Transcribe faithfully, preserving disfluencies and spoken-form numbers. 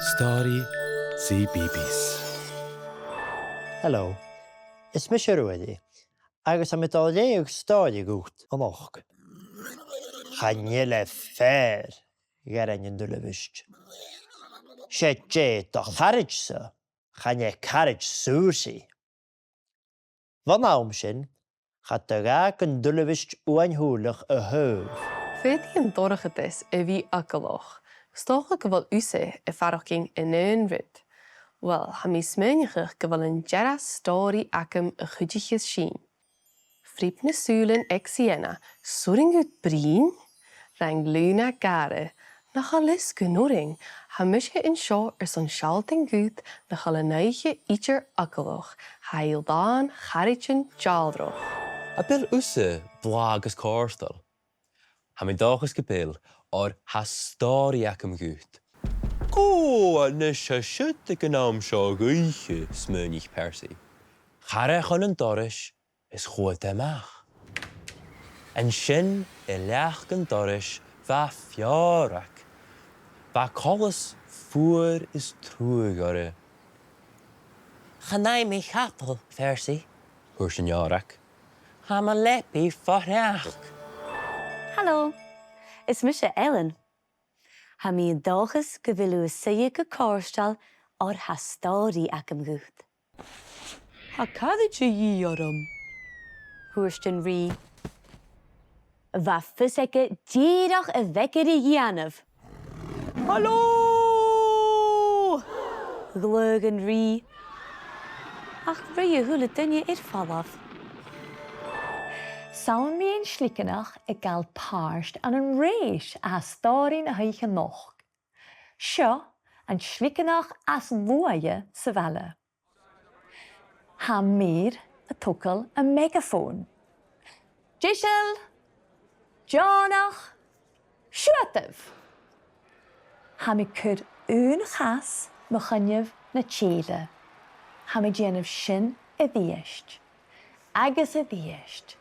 Stòiridh CBeebies. Hello. Is mise Ruairidh, agus tha mi a' dol a leughadh stòiridh dhut a-nochd. Chan eil e fìor, dh'airigh an uilebheist. 'S e dè do charaid-sa, chan e caraid Sùsaidh. Bhon àm sin, cha do dh'fhàg an uilebheist uain shùileach a thaobh. Faodaidh an dorchadas a bhith eagalach. 'S dòcha gu bheil thusa a' faireachdainn an aon rud. Uill, tha mi a' smaoineachadh gu bheil an dearbh stòiridh agam a' cuideachadh sinn. Phriob na sùilean aig Sienna, 's urrainn dhut bruidhinn. Rinn Lùna gàire. Nach eil fhios gun urrainn, tha mise an seo airson sealltainn dhut nach eil an oidhche idir eagalach, tha i làn charaidean dealrach. A bheil thusa blàth agus cofhurtail? Tha mi an dòchas gu bheil, oir tha stòiridh agam dhut. Cò a-nis a tha siud aig an àm seo dhen oidhche? smaoinich Percy. Chaidh e chun an dorais, is chuaidh e a-mach. An sin, a leac an dorais, bha feòrag. Bha coltas fuar is truagh oirre. Chan fhaigh mi chadal, Phersaidh, thuirt an fheòrag. Tha mo leabaidh fo threach. Halò, is mise Ellen. Tha mi an dòchas gu bheil thu a' suidhe gu cofhurtail, oir tha stòiridh agam dhut. Tha caraid a dhìth orm, thuirt an rìgh. Bha fios aige dìreach a bheag air a dhèanamh. Halò! ghlaodh an rìgh. Ach ruith a h-uile duine air falbh. 'S ann mu dheidhinn sligeanach a' gabhail pàirt ann an rèis a tha stòiridh na h-oidhche a-nochd. Seo an sligeanach as luaithe sa bhaile. Tha Mèir a' togail a' mheagafòn. Deiseil! Deònach! Siuthadaibh! Tha mi a' cur aon chas mu choinneamh na tèile. Tha mi a' dèanamh sin a-rithist. Agus a-rithist.